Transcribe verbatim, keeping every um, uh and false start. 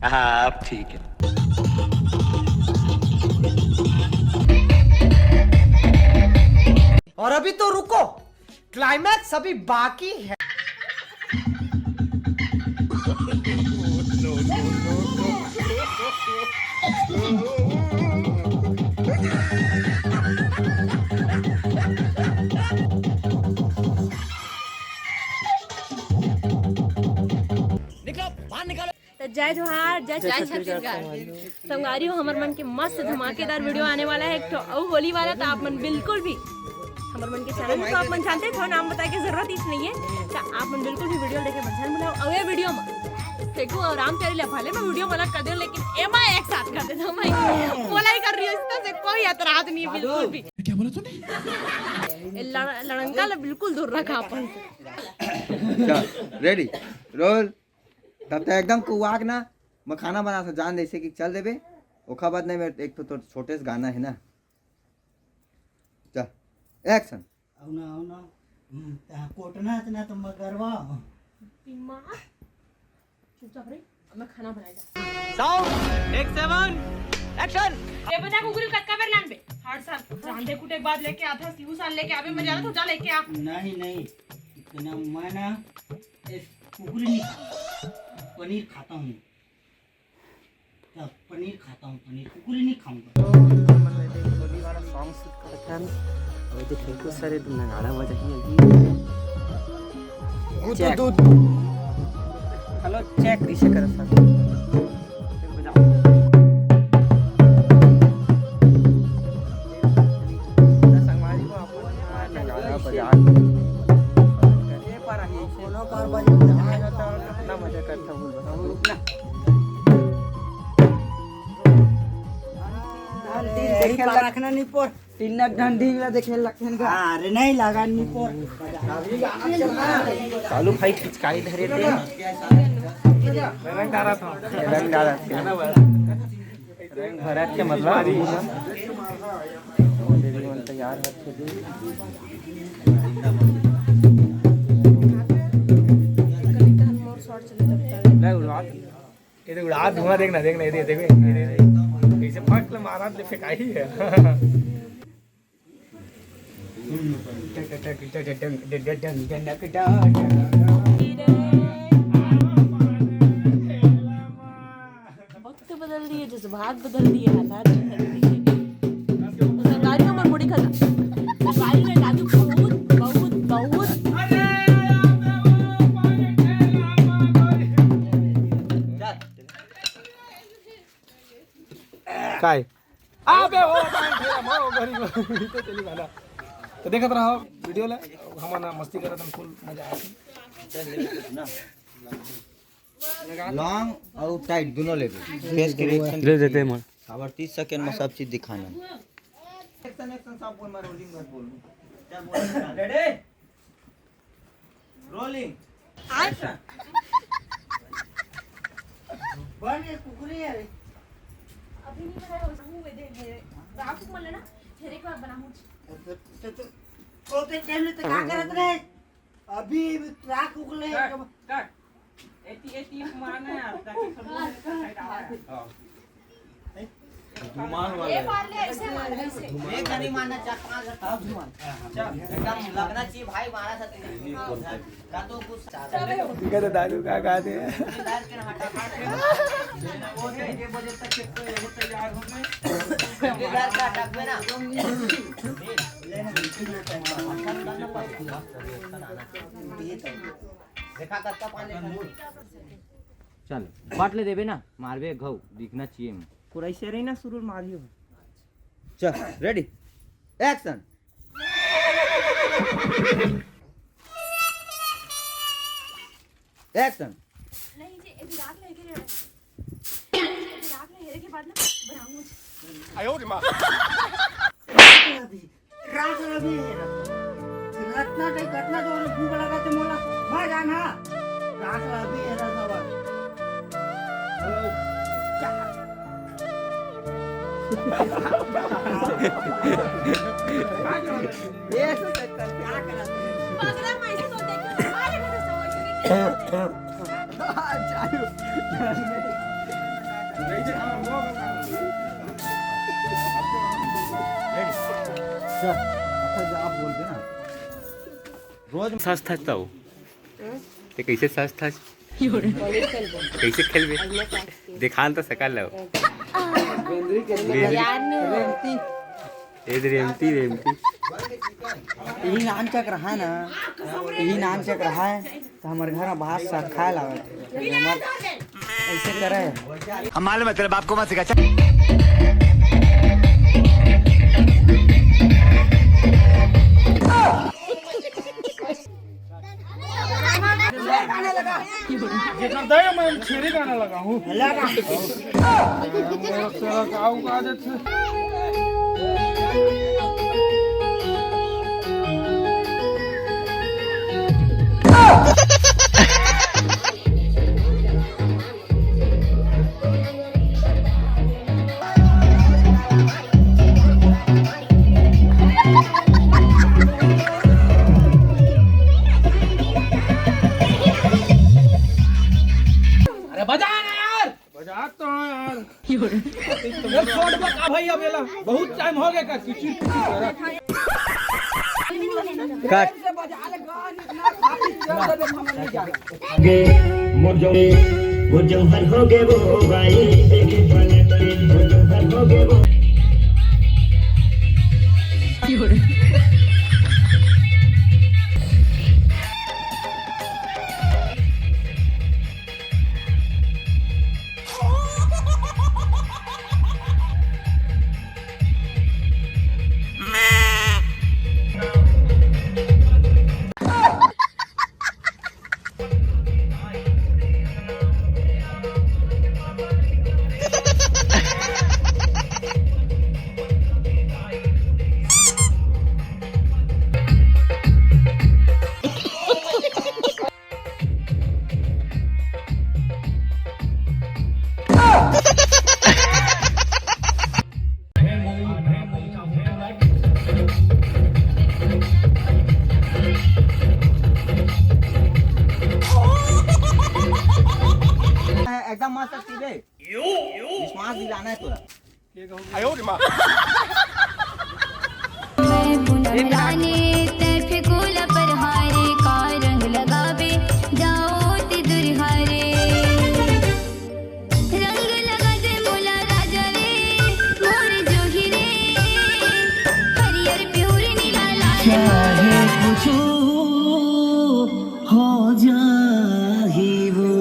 हाँ, अब ठीक है। और अभी तो रुको, क्लाइमैक्स अभी बाकी है। तो जय जोहार, जय जय छत्तीसगढ़। संगवारी हो, हमर मन के मस्त धमाकेदार वीडियो आने वाला है एक ठो अउ होली वाला। तो आप मन बिल्कुल भी हमर मन के चैनल में, तो आप मन जानते हो, नाम बताए के जरूरत ही नहीं है। तो आप मन बिल्कुल भी वीडियो देखे मत जान भुलाओ। अउ ये वीडियो में फेंकू और रामचरी ला भले मैं वीडियो में अलग कर दूं, लेकिन एमा एक साथ कर देता हूँ भाई। बोला ही कर रही हूँ, इस तरह से कोई एतराज नहीं है बिल्कुल भी। क्या बोला तूने? ये लड़-, लड़ंका ला बिल्कुल दूर रखा अपन से। चल, रेडी, रोल। तब तक एकदम कुवाक ना, मैं खाना बना था, जान जैसे कि चल देबे। ओखा बाद नहीं, मैं एक तो तोर छोटे से गाना है ना। चल, एक्शन। आऊ ना, आऊ ना। हम्म, तहाँ कोटना है ना तो मगरवा। दिमाग। चुपचाप रही, अब मैं खाना बनाए जा। साउंड, टेक सेवन, एक्शन। ये बता कुकुर कतका बेर लानबे? हर साल रांधे कुटे के बाद लेके आता, सीऊ साल लेके आवे, मैं जाना तो जा लेके आ। नहीं, नहीं, इतना मैं ना, इस कुकुर नहीं खाता, पनीर खाता हूँ। तब पनीर खाता हूँ, पनीर, कुकुर नहीं खाऊंगा। तो हमन एदे होली वाला सॉन्ग शूट करत हन। अउ एदे फेंकू सर, एदे नगाड़ा बजाही अभी। गुदु चेक। दूध। हेलो, चेक कैसे करत हन? फिर बजाओ। संगवारी हो, आप लोग नगाड़ा बजा के। कोनो कार बजे। कितना मजा करता हूँ, बताओ ना। अरे, देखे ला रखना नहीं पर। तीन लाख ढंडी ला देखे लखन का। अरे, नहीं लगा नहीं पर। चालू भाई पिचकारी धरे थे। रंग डाला था। रंग डाला था। रंग भरत के मतलब। देवी मन तैयार होत हे। ले उड़वा। ये तो उड़ा धुआं, देखना, देखना, ये देख, देख, ये देख, देख। कैसे फट ले मारा, ले फेंकाई है। वक्त बदल दिए, जज्बात बदल दिए, हालात बदल दिए। सरकारी में मुड़ी खा, सरकारी में दादू बहुत, बहुत, बहुत। काय? अबे वो काम फेरा मारो, गरीब तो चली वाला। तो देखत रहो वीडियो ला, हमन मस्ती करत हन, फुल मजा आथे। लॉन्ग अउ टाइट दोनों लेबे। फेस के रिएक्शन ले देते हैं मन। काबर तीस सेकंड में सब चीज दिखाना। एक्शन, एक्शन, सब बोल, मैं रोलिंग बस बोलूं। चल बोल। रेडी? रोलिंग। एक्शन। बन ये कुकुरी है रे। अभी नहीं बनाया, वो दे दे। रात को मत लेना, फिर एक बार बनाऊं। तो, तो, तो, तो, तो, तो, तो, तो, का करत रहे? अभी ट्रक उगले कट, कट। एती, एती मारना है, ताकि सब लोग का साइड आ रहा है। हाँ। घुमान वाला ये है। मार ले, ऐसे मार, ऐसे। एक घड़ी मारना, चार पांच घड़ी। हाँ, घुमान। चल, एकदम लगना चाहिए भाई, मारा था तूने। का तो कुछ ज्यादा। ठीक है, तो दादू का गा दे। दाल के हटा, हटा। वो तो एक बजे तक के तो ये तैयार हो गए। ये घर का टक में ना। चल, बाट ले देबे ना, मारबे घाव, दिखना चाहिए। पूरा ऐसे रही ना, सुरूर मारियो। चल, रेडी, एक्शन। एक्शन। नहीं जी, ये विराट लेके रहे। ये विराट लेके के बाद ना बनाऊं मुझे। आयो रे माँ। रात रवि है। रत्ना के घटना तो भूख लगा तो मोला, मैं जान, हाँ। रात रवि है, रात रवि। ये ऐसे करते हैं। पगला मैं ऐसे तो देखो, अरे, मैं तो समझ नहीं। अच्छा, जा, आप बोल देना। रोज सास था तो। हम्म? ते कैसे सास था? कैसे खेलबे? देखान तो सकल लो। यार, नो। ए दे रेमती, रेमती। यही नानचक रहा ना, यही नानचक रहा है, तो हमारे घर में भात साग खाए लावे थे। हमार ऐसे करे। हम मालूम है, तेरे बाप को मत सिखा। चल। जेकर दया मैं छेरी गाना लगा हूँ। लगा। साला का आऊ का देथे। अरे बजा ना यार। बजा तो हाँ यार। ये छोड़ बा का भाई, अब एला बहुत टाइम हो गया का किचिर किचिर करत। काट। वो जौहर हो गए वो भाई, देखे पलट के वो जौहर हो गए वो। एकदम मस्त सीधे। विश्वास दिलाना है तोरा। मैं पूनम रानी, तै फेकुला परहारे, का रंग लगाबे, जाओ ते दुरिहारे। रंग लगा दे मोला राजा रे, मोर जोही रे, हरियर पिउर नीला लाल। चाहे कुछु हो जाही वो।